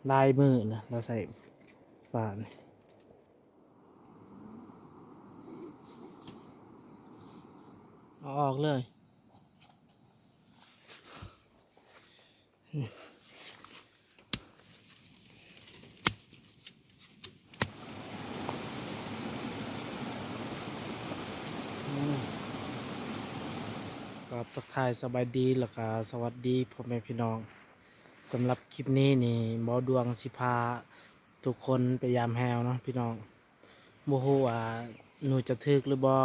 ຫຼາຍມື້ແລ້ວ ລາວໃສ່ປານີ້ ເອົາອອກເລີຍ. ກໍທັກທາຍສະບາຍດີ ແລ້ວກໍສະຫວັດດີພໍ່ແມ່ພີ່ນ້ອງ. ສຳລັບຄລິບນີ້ນີ້ ບໍ່ດວງຊິພາທຸກຄົນໄປຢາມແຮ້ວເນາະພີ່ນ້ອງ. ບໍ່ຮູ້ວ່າໜູຈະຖືກຫຼືບໍ່,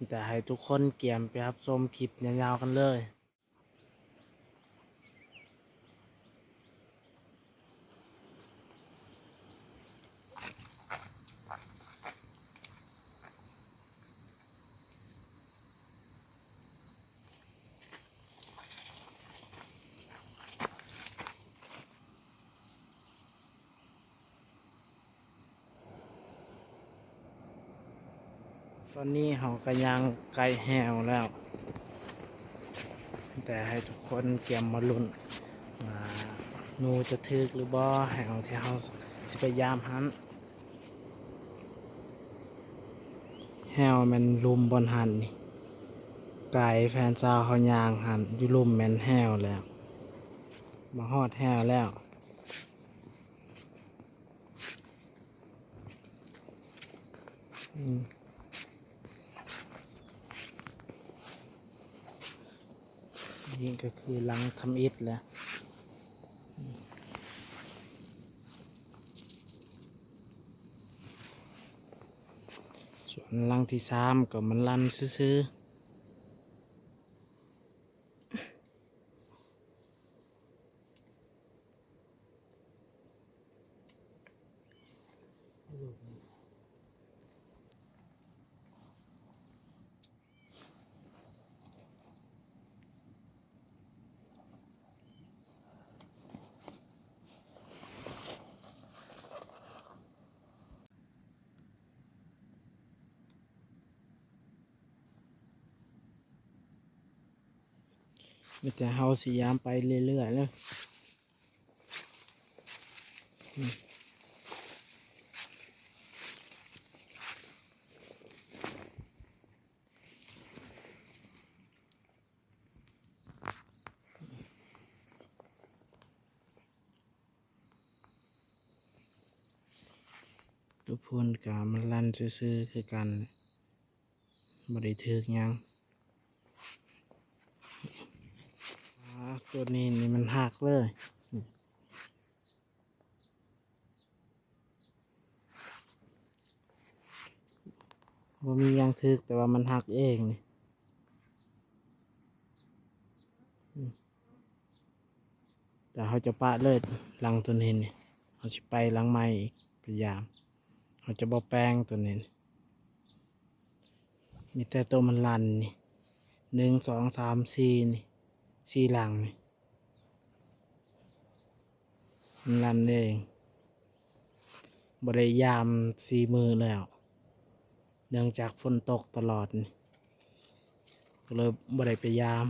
ແຕ່ໃຫ້ທຸກຄົນກຽມໄປຮັບຊົມຄລິບຍາວໆກັນເລີຍ. ຕອນນີ້ເຮົາກໍຍ່າງໃກ້ແຮ້ວແລ້ວ, ແຕ່ໃຫ້ທຸກຄົນກຽມມາລຸ້ນວ່າໜູຈະຖືກຫຼືບໍ່ ແຮ້ວທີ່ເຮົາຊິໄປຢາມຫັ້ນ. ແຮ້ວແມ່ນລຸ່ມບ່ອນຫັ້ນນີ້, ກາຍແຟນສາວເຮົາຍ່າງຫັ້ນ ຢູ່ລຸ່ມແມ່ນແຮ້ວແລ້ວ, ມາຮອດແຮ້ວແລ້ວ. ອືມ ນີ້ກໍຄືຫຼັງທຳອິດແຫຼະ. ສ່ວນຫຼັງທີສາມກໍມັນລັນຊື່ໆ. ມີແຕ່ເຮົາຊິຢາມໄປເລື້ອຍໆເດີ. ໂຕພຸ້ນກະມັນລັນຊື່ໆຄືກັນ, ບໍ່ໄດ້ຖືກຫຍັງ. ອາ ໂຕນີ້ນີ້ມັນຫັກເລີຍ. ບໍ່ມີຫຍັງຖືກ ແຕ່ວ່າມັນຫັກເອງນີ້. ອືມ ແຕ່ເຮົາຈະປະເລີຍຫຼັງຕົວນີ້ນີ້, ເຮົາຊິໄປຫຼັງໃໝ່ອີກ ໄປຢາມ. ເຮົາຈະບໍ່ແປງຕົວນີ້. ມີແຕ່ໂຕມັນລັນນີ້ ໜຶ່ງ ສອງ ສາມ ສີ່ນີ້ ສີ່ຫຼັງນີ້ ມັນລັນເອງ. ບໍ່ໄດ້ຢາມສີ່ມື້ແລ້ວ ເນື່ອງຈາກຝົນຕົກຕະຫຼອດນີ້ ກໍເລີຍບໍ່ໄດ້ໄປຢາມ.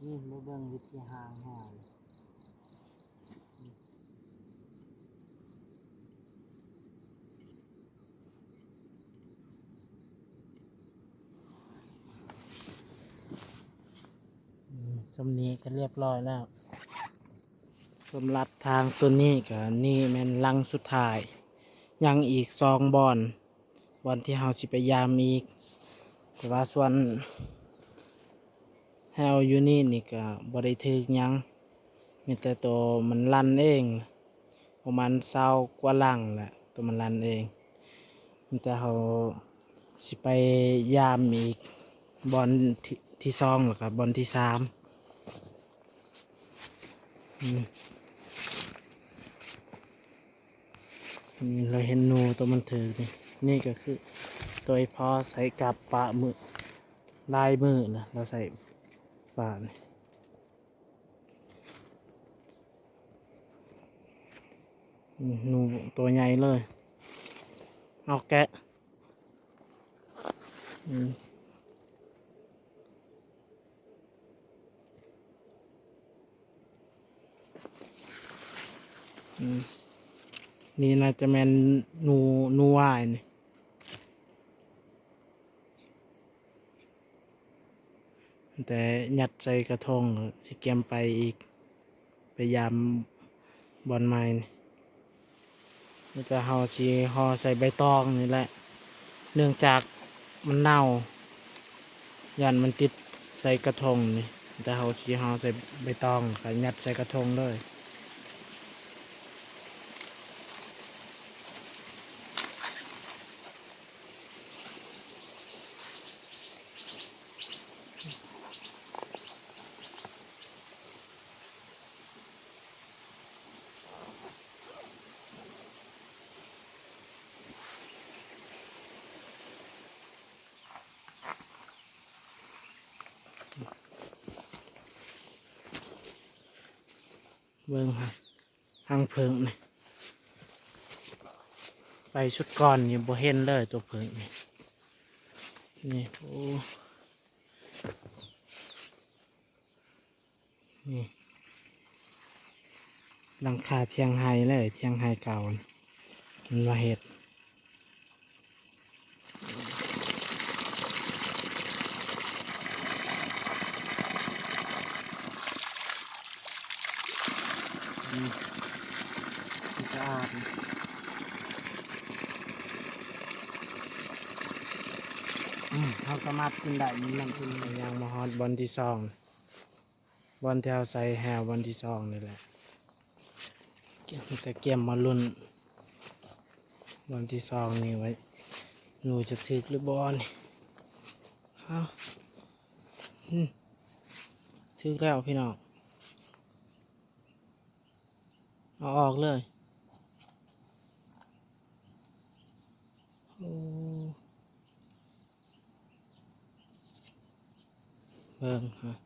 ນີ້ມາເບິ່ງວິທີຫາແຮ້ວ. ອືມ ສ່ຳນີ້ກໍລຽບຮ້ອຍແລ້ວ. ສຳລັບທາງຕົວນີ້ກໍນີ້ແມ່ນຫຼັງສຸດທ້າຍ, ຍັງອີກສອງບ່ອນ ບ່ອນທີ່ເຮົາຊິໄປຢາມອີກ. ແຕ່ວ່າສ່ວນແຮ້ວຢູ່ນີ້ນີ້ກໍບໍ່ໄດ້ຖືກຫຍັງ, ມີແຕ່ໂຕມັນລັນເອງ. ປະມານຊາວກວ່າຫຼັງແຫຼະ ໂຕມັນລັນເອງ. ມີແຕ່ເຮົາຊິໄປຢາມອີກບ່ອນທີ ທີສອງ ແລ້ວກໍບ່ອນທີສາມ. ອືມ ນີ້ ລາວເຫັນໜູໂຕມັນຖືກນີ້ ນີ້ກໍຄືໂຕອີ່ພໍ່ໃສ່ກັບປະມື້ ຫຼາຍມື້ລະ ລາວໃສ່ປະນີ້ ອືມ ໜູໂຕໃຫຍ່ເລີຍ ເອົາແກະ ອືມ ອືມ ນີ້ໜ້າຈະແມ່ນໜູ ໜູຫວາຍນີ້ ແຕ່ຍັດໃສ່ກະທົງ ຊິກຽມໄປອີກ ໄປຢາມບ່ອນໃໝ່ນີ້ ແລ້ວກໍເຮົາຊິຫໍ່ໃສ່ໃບຕອງນີ້ແຫຼະ ເນື່ອງຈາກມັນເນົ່າ ຢ້ານມັນຕິດໃສ່ກະທົງນີ້ ແຕ່ເຮົາຊິຫໍ່ໃສ່ໃບຕອງ ແລ້ວກໍຍັດໃສ່ກະທົງເລີຍ. ເບິ່ງຫັ້ນ ຮັງເຜິ້ງນີ້ ໄປຊຸດກ່ອນນີ້ບໍ່ເຫັນເລີຍ ຕົວເຜິ້ງນີ້ ນີ້ ໂອ້ ນີ້ ຫຼັງຄາຖຽງໄຮ່ເລີຍ ຖຽງໄຮ່ເກົ່າ ມັນມາເຮັດ ອືມ ສະອາດ ອືມ ເຮົາສາມາດຂຶ້ນໄດ້ ມັນ ມັນຂຶ້ນ ຍ່າງມາຮອດບ່ອນທີສອງ ບ່ອນທີ່ເຮົາໃສ່ແຮ້ວບ່ອນທີສອງນີ້ແຫຼະ ແຕ່ກຽມມາລຸ້ນບ່ອນທີສອງນີ້ວ່າ ໜູຈະຖືກຫຼືບໍ່ນີ້ ເອົ້າ ອືມ ຖືກແລ້ວພີ່ນ້ອງ ເອົາອອກເລີຍ ໂອ້ ເບິ່ງຫັ້ນ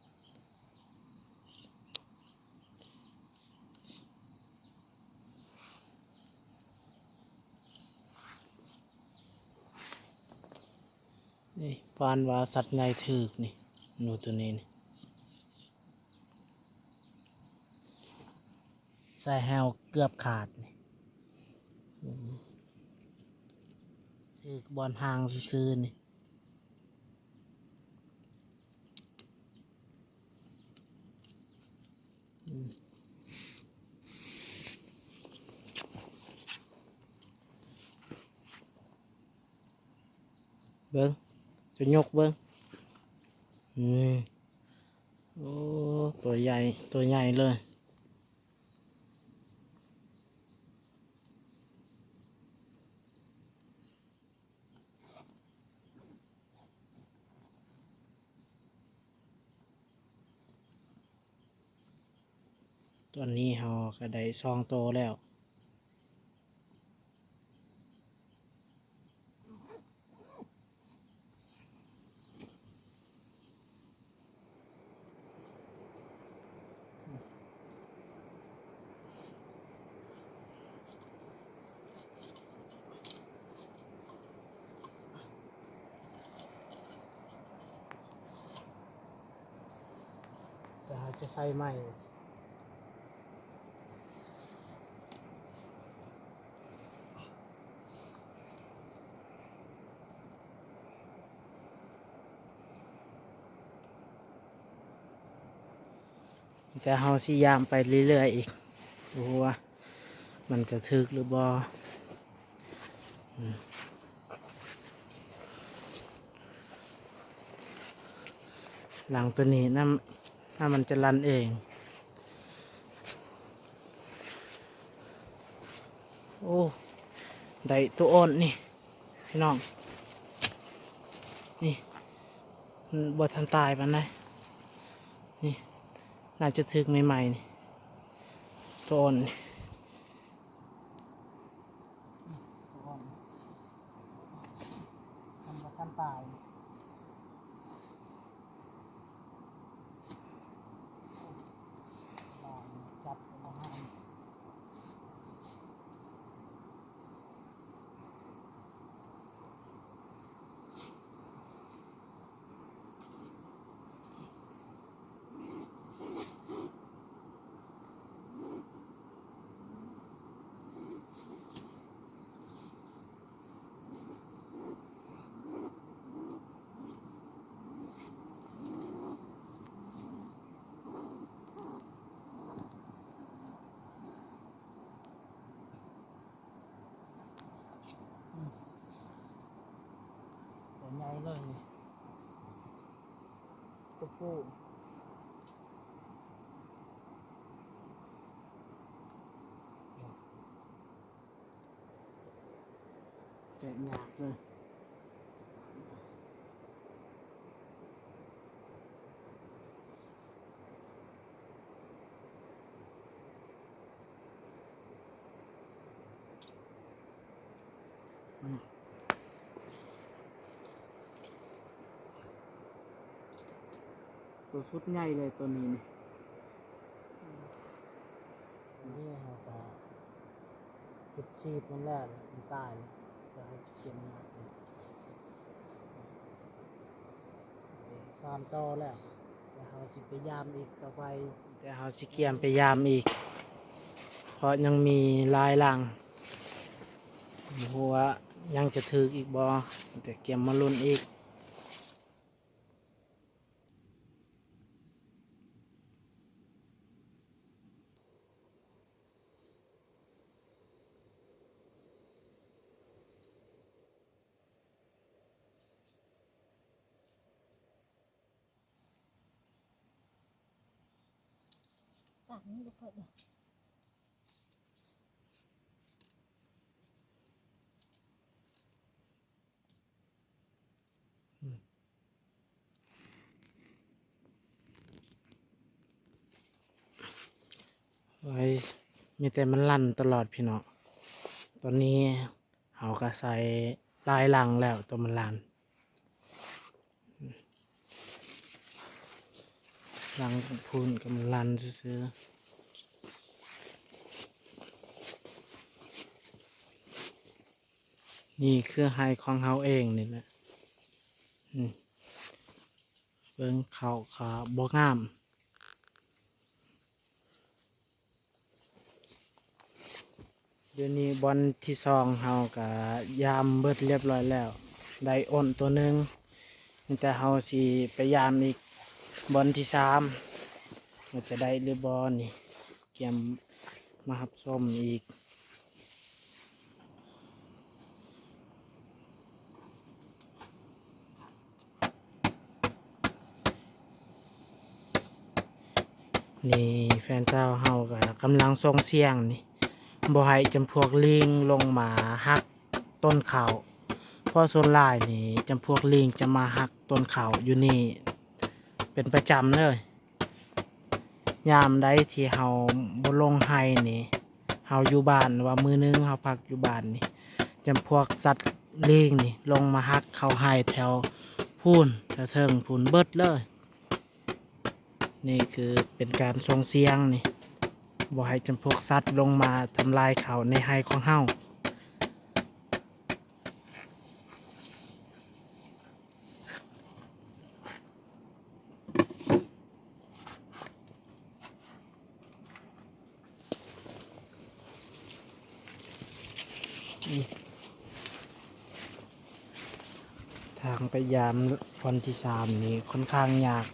ນີ້ ປານວ່າສັດໃຫຍ່ຖືກນີ້ ໜູໂຕນີ້ນີ້ ໃສ່ແຮ້ວເກືອບຂາດນີ້ ອືມ ຖືກບ່ອນຫາງຊື່ໆນີ້ ອືມ ເບິ່ງ ຈະຍົກເບິ່ງ ນີ້ ໂອ້ ຕົວໃຫຍ່ ຕົວໃຫຍ່ເລີຍ ຕອນນີ້ເຮົາກໍໄດ້ສອງໂຕແລ້ວ. ແຕ່ເຮົາຈະໃສ່ໃໝ່ ແຕ່ເຮົາຊິຢາມໄປເລື້ອຍໆອີກ ບໍ່ຮູ້ວ່າມັນຈະຖືກຫຼືບໍ່. ຫຼັງໂຕນີ້ນ້ຳ ນ້ຳມັນຈະລັ່ນເອງ. ໂອ້ ໄດ້ໂຕອ່ອນນີ້ພີ່ນ້ອງ ນີ້ ບໍ່ທັນຕາຍປານໃດ ນີ້ ໜ້າຈະຖືກໃໝ່ໆນີ້ ໂຕອ່ອນນີ້. າຍ ຈັບບໍ່ຫາຍ. ຕົວໃຫຍ່ເລີຍນີ້ ຕົວຜູ້. ແກະຍາກເລີຍ. ຕົວສຸດໃຫຍ່ເລີຍຕົວນີ້ນີ້. ອັນນີ້ເຮົາກະເຮັດຊີດມັນແລ້ວ ມັນຕາຍແລ້ວ ແຕ່ເຮົາຊິກຽມມັນ ສາມຕໍ່ແລ້ວ ແຕ່ເຮົາຊິໄປຢາມອີກຕໍ່ໄປ ແຕ່ເຮົາຊິກຽມໄປຢາມອີກ ເພາະຍັງມີຫຼາຍຫຼັງ ບໍ່ຮູ້ວ່າຍັງຈະຖືກອີກບໍ່ ແຕ່ກຽມມາລຸ້ນອີກ. ຕາກນີ້ບໍ່ຄ່ອຍບໍ່ ໂອ້ຍ ມີແຕ່ມັນລັນຕະຫຼອດພີ່ນ້ອງ. ຕອນນີ້ເຮົາກະໃສ່ຫຼາຍຫຼັງແລ້ວ ໂຕມັນລັນ ຫຼັງພຸ້ນກະມັນລັນຊື່ໆ. ນີ້ຄືໄຮ່ຂອງເຮົາເອງນີ້ແຫຼະ ອືມ ເບິ່ງເຂົ້າກະບໍ່ງາມ. ດຽວນີ້ບ່ອນທີສອງເຮົາກະຢາມເບິດລຽບລ້ອຍແລ້ວ ໄດ້ອ້ນໂຕໜຶ່ງ ມີແຕ່ເຮົາຊິໄປຢາມອີກບ່ອນທີສາມ ວ່າຈະໄດ້ຫຼືບໍ່ນີ້. ກຽມມາຮັບຊົມອີກ. ນີ້ແຟນສາວເຮົາກະກຳລັງສົ່ງສຽງນີ້ ບໍ່ໃຫ້ຈຳພວກລີງລົງມາຫັກຕົ້ນເຂົ້າ ເພາະສ່ວນຫຼາຍນີ້ຈຳພວກລີງຈະມາຫັກຕົ້ນເຂົ້າຢູ່ນີ້ເປັນປະຈຳເລີຍ. ຍາມໃດທີ່ເຮົາບໍ່ລົງໄຮ່ນີ້ ເຮົາຢູ່ບ້ານ ຫຼືວ່າມື້ໜຶ່ງເຮົາພັກຢູ່ບ້ານນີ້ ຈຳພວກສັດລີງນີ້ລົງມາຫັກເຂົ້າໄຮ່ແຖວພຸ້ນ ແຖວເທິງພຸ້ນເບິດເລີຍ. ນີ້ຄືເປັນການສົ່ງສຽງນີ້ ບໍ່ໃຫ້ຈຳພວກສັດລົງມາທຳລາຍເຂົ້າໃນໄຮ່ຂອງເຮົາ. ທາງໄປຢາມບ່ອນທີສາມນີ້ຄ່ອນຂ້າງຍາກ.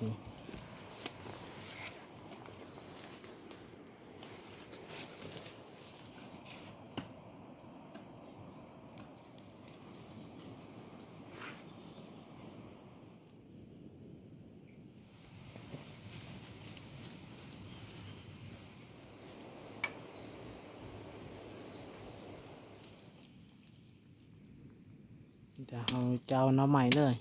ດຽວເຮົາຈະເອົາໜໍ່ໄມ້ເລີຍ.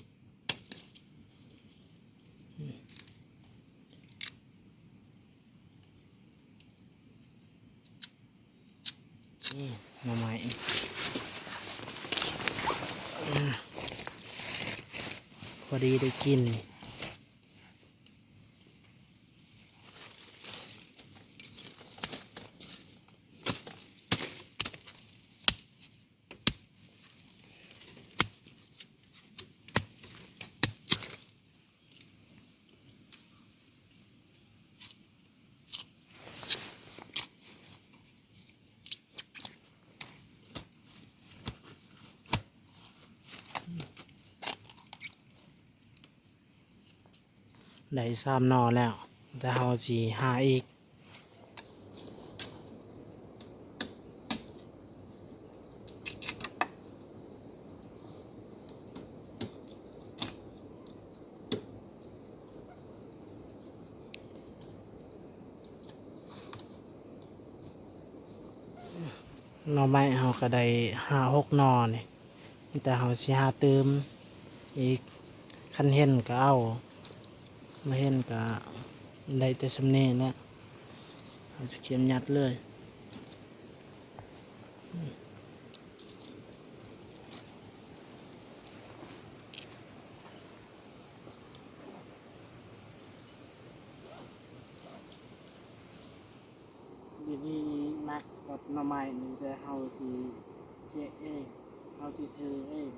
ນີ້ ໜໍ່ໄມ້. ພໍດີໄດ້ກິນ. ໄດ້ສາມໜໍ່ແລ້ວ ແຕ່ເຮົາຊິຫາອີກ. ໜໍ່ໄມ້ເຮົາກໍໄດ້ຫ້າຫົກໜໍ່ນີ້ ມີແຕ່ເຮົາຊິຫາຕື່ມອີກ ຄັນເຫັນກໍເອົາ ບໍ່ເຫັນກໍໄດ້ແຕ່ສ່ຳນີ້ແຫຼະ ເຮົາຊິກຽມຍັດເລີຍ. ດຽວນີ້ມັກກັບໜໍ່ໄມ້ນີ້ ແຕ່ເຮົາຊິເຈາະເອງ ເຮົາຊິຖືເອງ.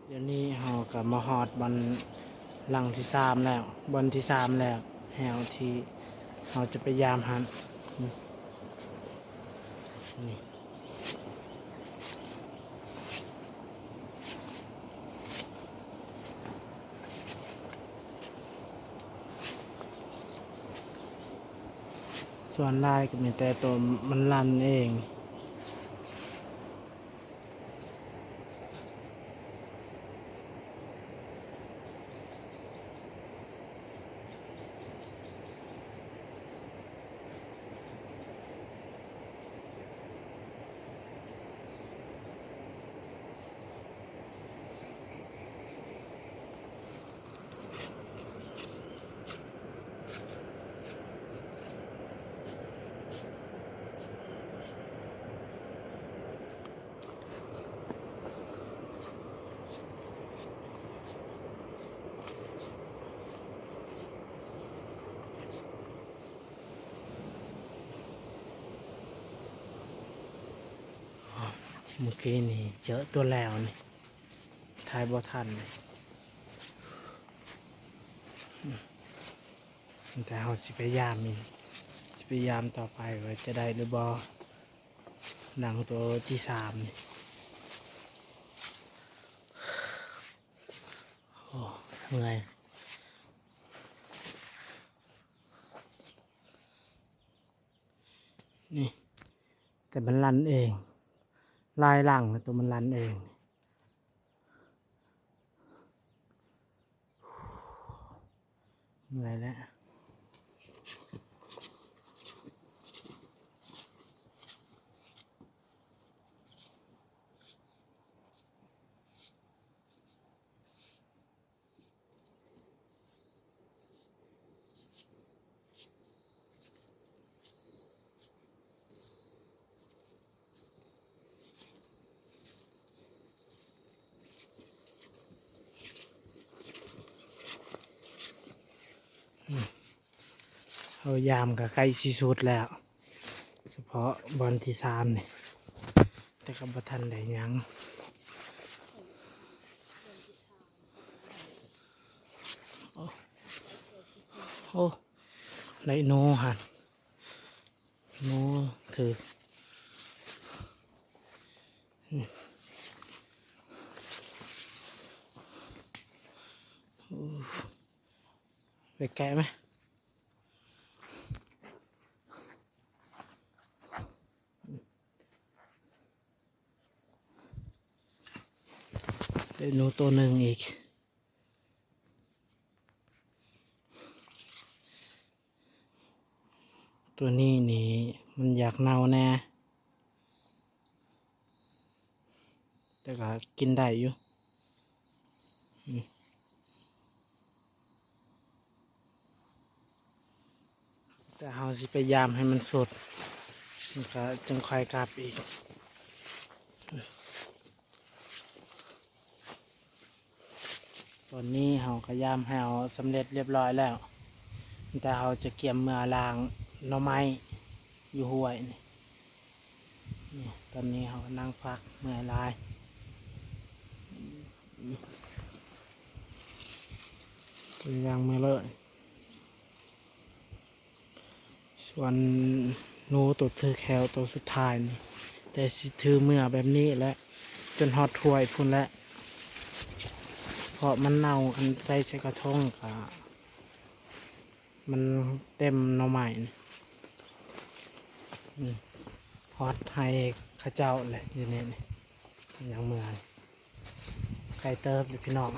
ດຽວນີ້ເຮົາກໍມາຮອດບ່ອນຫຼັງທີສາມແລ້ວ ບ່ອນທີສາມແລ້ວ ແຖວທີ່ເຮົາຈະໄປຢາມຫັ້ນ ນີ້. ສ່ວນຫຼາຍກໍມີແຕ່ໂຕມັນລັນເອງ. ມື້ກີ້ນີ້ເຈີຕົວແລ້ວນີ້ ຖ່າຍບໍ່ທັນ. ແຕ່ເຮົາຊິພະຍາຍາມອີກ ຊິພະຍາຍາມຕໍ່ໄປວ່າຈະໄດ້ຫຼືບໍ່. ຫຼັງໂຕທີສາມນີ້ ໂອ້ ເມື່ອຍ ນີ້ ແຕ່ມັນລັນເອງ ຫຼາຍຫຼັງແລ້ວໂຕມັນລັນເອງ. ເມື່ອຍແລ້ວ. ເຮົາຢາມກໍໃກ້ຊິສຸດແລ້ວ ສະເພາະບ່ອນທີສາມນີ້ ແຕ່ກໍບໍ່ທັນໄດ້ຫຍັງ. ໂອ້ ໄດ້ໜູຫັ້ນ ໜູຖືກ ໄປແກະໄໝ? ໄດ້ໜູໂຕໜຶ່ງອີກ. ໂຕນີ້ນີ້ມັນຢາກເນົ່າແດ່ ແຕ່ກໍກິນໄດ້ຢູ່. ອືມ ອືມ. ເຮົາຊິໄປຢາມໃຫ້ມັນສຸດ ແລ້ວກໍຈຶ່ງຄ່ອຍກັບອີກ. ຕອນນີ້ເຮົາກໍຢາມແຫ້ວສຳເລັດລຽບຮ້ອຍແລ້ວ, ແຕ່ເຮົາຈະກຽມເມືອລ້າງໜໍ່ໄມ້ຢູ່ຫ້ວຍນີ້. ນີ້ ຕອນນີ້ເຮົາກໍນັ່ງພັກ ເມື່ອຍຫຼາຍ ຍ່າງເມືອເລີຍ. ສ່ວນໜູໂຕຖືແຂ້ວໂຕສຸດທ້າຍນີ້ ແຕ່ຊິຖືເມືອແບບນີ້ແຫຼະ ຈົນຮອດຖ້ວຍພຸ້ນແຫຼະ ເພາະມັນເນົ່າ. ຄັນໃສ່ໃສ່ກະທົງກະ ມັນເຕັມໜໍ່ໄມ້ນີ້ ນີ້ ຮອດໄຮ່ເຂົາເຈົ້າເລີຍ ຢູ່ນີ້ນີ້. ຍັງເມືອ ໄກເຕີບເດ້ພີ່ນ້ອງ.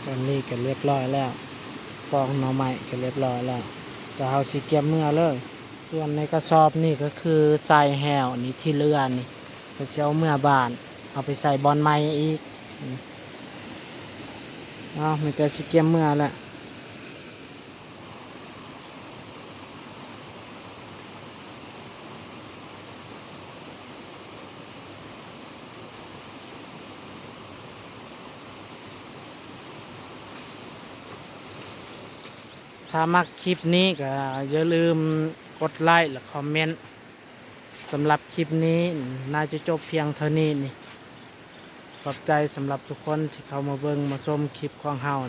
ຕອນນີ້ກໍລຽບຮ້ອຍແລ້ວ ປອງໜໍ່ໄມ້ກໍລຽບຮ້ອຍແລ້ວ ແຕ່ເຮົາຊິກຽມເມືອເລີຍ. ສ່ວນໃນກະສອບນີ້ກໍຄືໃສ່ແຫ້ວນີ້ ທີ່ເຫຼືອນີ້ ກໍຊິເອົາເມືອບ້ານ ເອົາໄປໃສ່ບ່ອນໃໝ່ອີກ. ເອົາ ມີແຕ່ຊິກຽມເມືອແຫຼະ. ຕ ຖ້າມັກຄລິບນີ້ກໍຢ່າລືມກົດໄລ້ ແລະ ຄອມເມັນ. ສຳລັບຄລິບນີ້ໜ້າຈະຈົບພຽງເທົ່ານີ້ນີ້. ຂອບໃຈສຳລັບທຸກຄົນທີ່ເຂົ້າມາເບິ່ງມາຊົມຄລິບຂອງເຮົາ.